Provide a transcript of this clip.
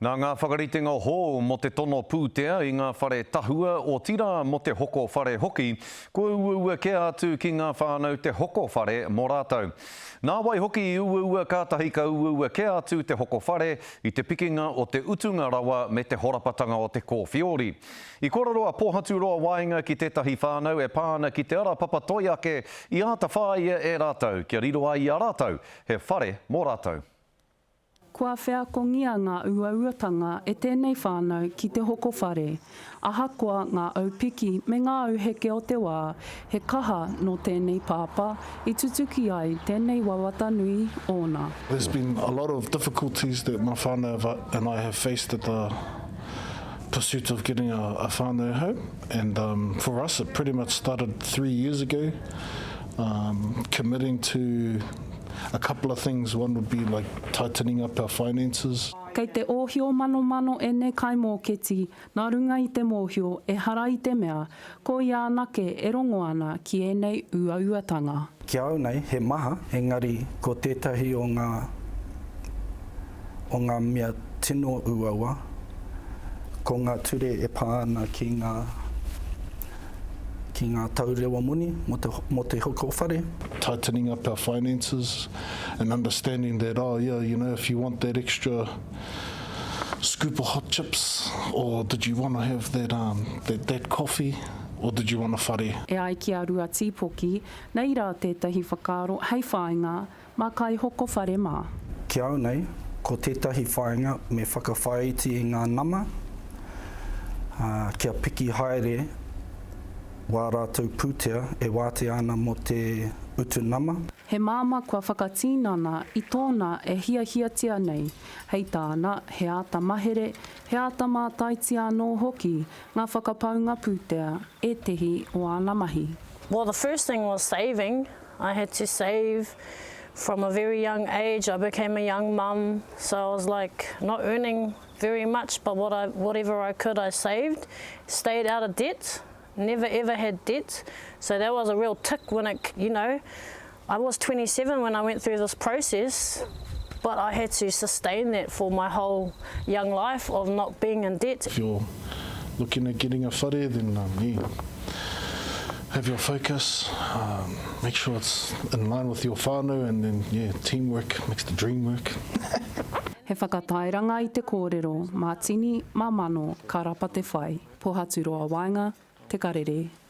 Nā ngā whakaritenga hou mō te tono pūtea i ngā whare tahua, otirā mō te hoko whare hoki, kua uaua kē atu ki ngā whānau te hoko whare mō rātou. Nāwai hoki i uaua kātahi ka uaua kē atu te hoko whare i te pikinga o te utunga rawa me te horapatanga o te kōwhiori. I kōrero a Pōhaturoa Waenga ki tētahi whānau e pā ana ki te ara papatoi ake i āta whāia e rātou kia riro ai i a rātou he whare mō rātou. Kua wheakongia ngā uauatanga e tēnei whānau ki te hoko whare. Ahakoa ngā aupiki me ngā auheke o te wā, he kaha nō tēnei pāpā i tutuki ai tēnei wawata nui ōna. There's been a lot of difficulties that my whānau and I have faced at the pursuit of getting a, a whānau home and um, for us it pretty much started three years ago, um, committing to A couple of things, one would be like tightening up our finances. Kei te ōhio manomano ēnei kaimōketi nā runga i te mōhio ehara i te mea ko ia anake e rongo ana ki ēnei uauatanga. Ki a au nei, he maha, engari ko tētahi o ngā, o ngā mea tino uaua, ko ngā ture e pā ana ki ngā, ki ngā taurewa moni mō te, mō te hoko whare. Tightening up our finances and understanding that, oh yeah, you know, if you want that extra scoop of hot chips or did you want to have that, um, that, that coffee or did you want a whare? E ai ki a Rua Tīpoki, nei rā tētahi whakaaro hei whāinga Mā kaihoko whare mā. Ki au nei, ko tētahi whāinga me whakawhāiti i ngā nama, ā, kia piki haere wā rātou pūtea e wātea ana mō te utu nama. He māmā kua whakatinana i tōna e hiahiatia nei, hei tāna, he āta mahere, he āta mātaitia anō hoki ngā whakapaunga pūtea, ētehi o āna mahi. Well the first thing was saving, I had to save from a very young age, I became a young mum, so I was like not earning very much but what I, whatever I could I saved, stayed out of debt, never ever had debt, so that was a real tick when it, you know, I was 27 when I went through this process, but I had to sustain that for my whole young life of not being in debt. If you're looking at getting a whare, then um, yeah, have your focus, um, make sure it's in line with your whānau and then yeah, teamwork makes the dream work. He whakatairanga i te kōrero, mā tini, mā mano, ka rapa te whai. Pohaturoa Waenga, Te Karere.